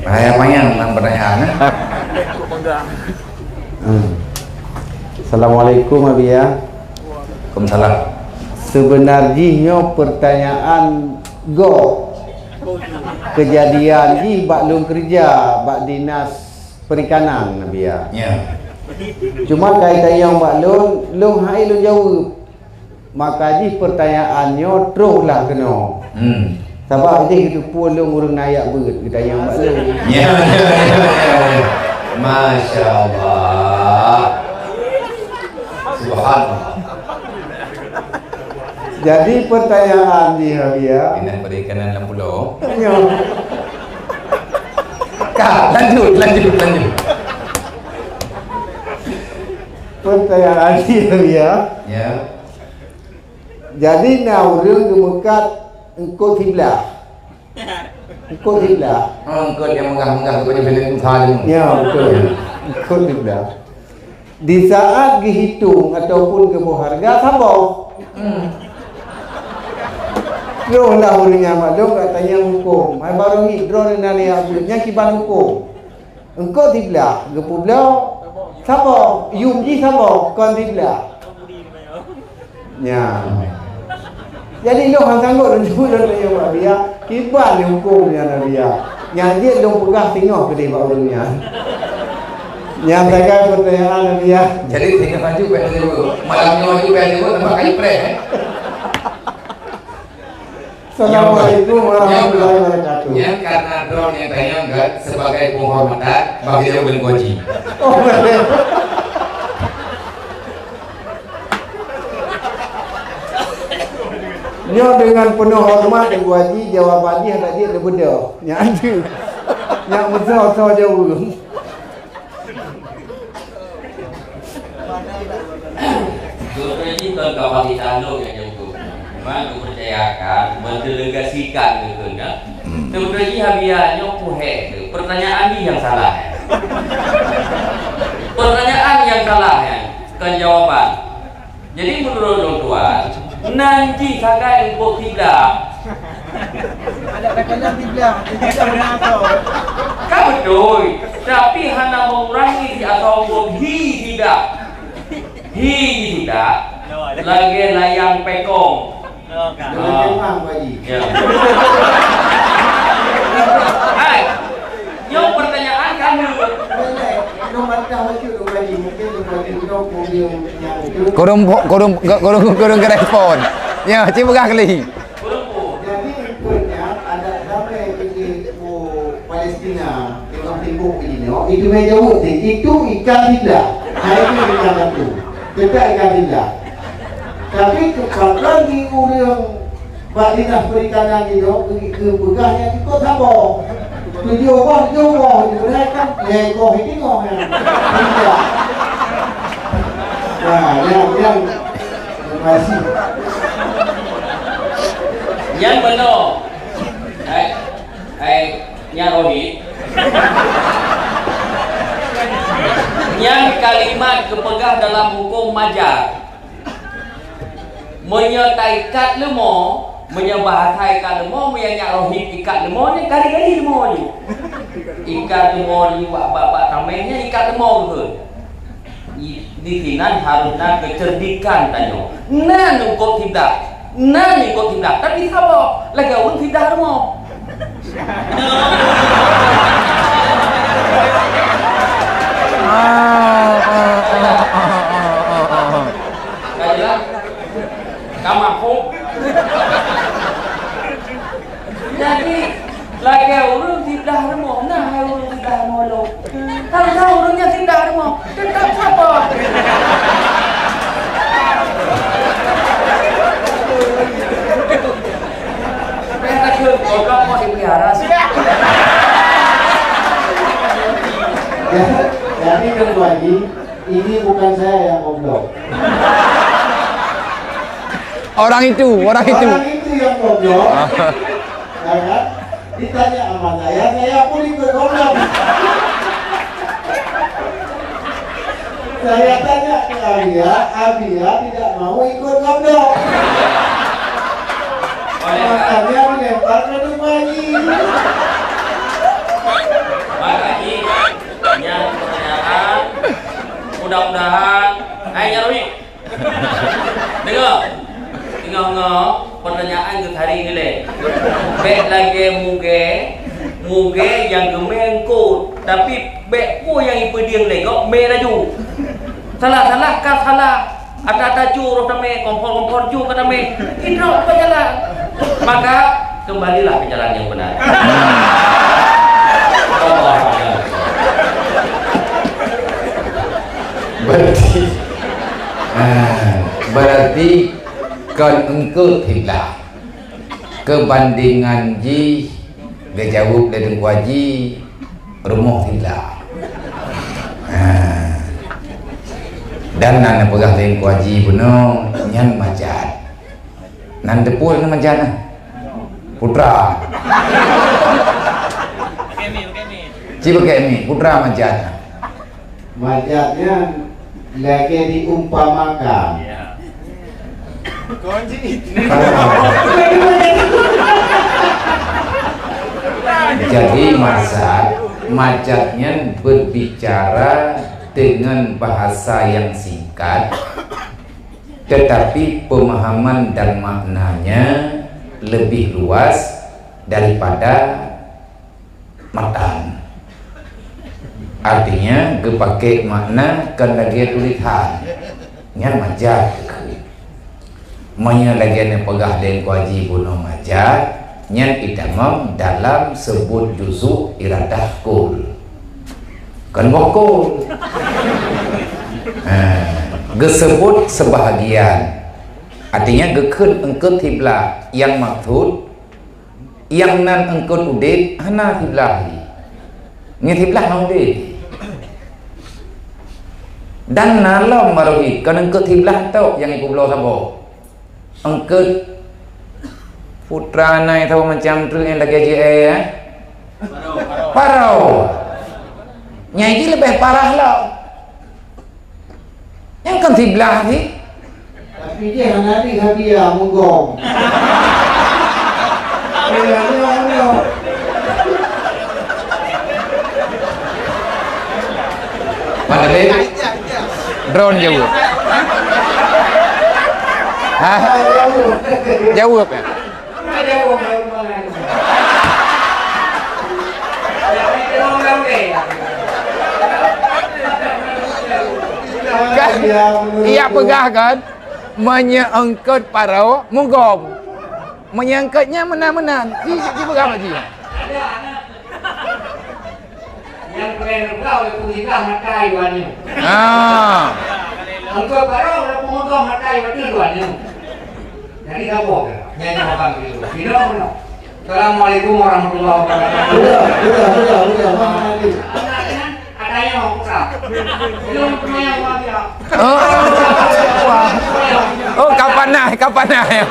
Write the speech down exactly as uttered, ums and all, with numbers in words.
Bahaya panyang dalam pertanyaan, eh? Hmm. Assalamualaikum, Abiya. Waalaikumsalam. Sebenar jih nyoe pertanyaan gob. Kejadian jih bak lôn kerja bak Dinas Perikanan, Abiya. Ya. Cuma kai tanyong bak lôn, lôn hai lôn jaweueb. Maka jih pertanyaan nyoe troh lah keunoe. Hmm. Sabab jih geuteupeue lôn ureueng na yak beuet geutanyong bak lôn. Ya, ya, ya, ya, ya. Masya Allah. Subhanallah. Jadi pertanyaan jih, Abiya. Dinas Perikanan lam pulo. Ya. Ka, lanjut, lanjut, lanjut. Pertanyaan jih, Abiya. Ya. Jadi na ureueng geumeukat eungkôt siblah. Eungkôt siblah. Oh, eungkôt nyang meugah-meugah tu, macam filem Musa tu. Ya, betul. Eungkôt siblah. Di saat geuhitong ataupun geuboh harga, saboh. Hmm. Troh lah ureueng nyan maklum, ka tanyong hukôm. Hai barô hi, droeneuh na yak beuet, nyan kiban hukôm. Eungkôt siblah, geupeubloe, saboh, yum jih saboh, kon siblah. Nyan. Jadi lôn hana sanggob lôn jaweueb lôn tanyong bak Abiya, kiban lé hukôm nyan Abiya. Nyan jeuet lôn peugah singoh keudeh bak ureueng nyan. Nyan sagai pertanyaan Abiya. Jadi singoh laju bèk jaweueb. Malam nyoe laju bèk jaweueb, nampak kayu preh, eh? Assalamualaikum warahmatullahi wabarakatuh. Nyan karena droeneuh nyang tanyong kan sebagai penghormatan bagi Dewan Gwaji. Oh, boleh. Nyoe dengan penuh hormat, Teungku Haji, jawaban jih hana jeuet neubeudôh. Nyan tu. Nyan meusoe-soe jaweueb. Sebenarnya kon kapasitas lôn nyang jaweueb. Cuma geupercayakan, mendelegasikan gitu kan. Hmm. Sebenarnya Abiya nyoe puhèe tu. Pertanyaan ni yang salah. Pertanyaan yang salah ya, bukan jawaban. Jadi, menurut lôn tuan, nan jih sagai eungkôt siblah. Ada kata-kata siblah, siblah beuna asoe. Ka beutôi, tapi hana mengurangi si asoe eungkôt hi siblah. Hi siblah, lagèe layang pekong. Oh, ka. Ah. Memang, Pak Haji. Ya. Hai, nyoe pertanyaan kamu. Boleh. Nyoe bantah bacut, Pak Haji. Mungkin Pak Haji nyoe kurang yang itu. Kurang, kurang, kurang, kurang, kurang ke respon. Ya, cik peugah kali. Jadi, ikutnya adat damai bagi, oh, Palestina, tengah tembok begini, oh, itu meja putih, itu ikan tidak. Nah, itu ikan satu. Tetap ikan tidak. Tapi kepala di urang bak dinas perikanan itu, ke, ke peugah yang ikut sabar. Tujuh boh, tujuh boh, itu kan, ya, boh itu, boh, ya. Tidak. Nah, yang, yang, terima kasih. Nyan beunô. Hai, hai, nyan Rohit. Nyan kalimat geupeugah dalam hukôm majar. Meunyoe taikat leumo, meunyoe bahasa ikat leumo, meunyoe nyak Rohit ikat leumo nyan, kali-kali leumo nyoe. Ikat leumo nyoe bak, bak, bak tameng nyan ikat leumo keuh. Di sinan harôh na keuceurdikan tanyoe. Na eungkôt siblah, na eungkôt siblah, tapi saboh, lagèe ureueng siblah rumoh. Ka jelas? Ka mahfum? Jadi, lagèe ureueng siblah rumoh, na hai ureueng siblah rumoh lôn. Kalau na ureueng nyang siblah rumoh, teutap sabar. Supaya takheun, kodok mau dipelihara sih. Ya, jadi kan lagi, ini bukan saya yang goblok. Orang itu, orang itu. Orang itu yang goblok. Ya kan? Ditanya sama saya, saya pun ikut goblok. Saya tanya ke Abiya, Abiya tidak mau ikut goblok. Makanya dilempar ke rumah ini. Bugée nyang geumé eungkôt, tapi bék peue nyang ipeudieng lé gob mé laju. Salah-salah ka salah. Ata-ata cu roh tamé, kompor-kompor cu ka tamé. Idrop ka jalan. Maka, kembalilah ke jalan yang benar. Berarti, ah, berarti kon eungkôt hiblah. Keubandingan jih geujaweueb lé Teungku Haji, rumoh hiblah. Ha. Dan na neupeugah lé Teungku Haji bunoe nyan majat. Nan teupeue na majat na? Putra. Ci pakai mi, putra majat na. Majat nyan lagée diumpamakan. Jadi, mazat, majat nyan berbicara dengan bahasa yang singkat, tetapi pemahaman dan maknanya lebih luas daripada matan. Artinya, geupaké makna kon lagée tulésan. Nyan majat. Meunyoe lagée neupeugah lé Teungku Haji bunoe majat, nyan itamong dalam seubut juzuk iradah kul. Kon boh kul. Ha, geuseubut seubahagian. Artinya, geukheun eungkôt hiblah nyang maksud, nyang nan eungkôt udeb hana hiblah jih. Nyan hiblah hana udeb. Dan na lom baroe hi, kon eungkôt hiblah tok nyang ipeubloe saboh. Eungkôt putra na saboh macam treuk nyang lagée jih, eh, paro. Nyang jih leubeh parah lom. Nyang kon siblah jih. Tapi jih hana jih hadiah mugom. Hadiah mugom. Mana, Beb? Drone jaweueb. Hah? Jaweueb, ya? Kan? Iya peugah kan? Meunyoe eungkôt paro, mugom. Meunyoe eungkôt nyan meunan-meunan. Ji, ji peugah bak jih. Nyang keuneuk reuga oleh peunitah mata iwan nyoe. Ah. Engkau barang oleh peungotoh mata iwan nyoe. Jadi saboh ke? Nyan nyoe abang gitu. Tidak benar. Assalamualaikum warahmatullahi wabarakatuh. Udah, udah, udah, udah. Mana tadi? Ada yang mau buka. Belum punya yang mau dia. Oh. Oh, kapan naik? Kapan naik?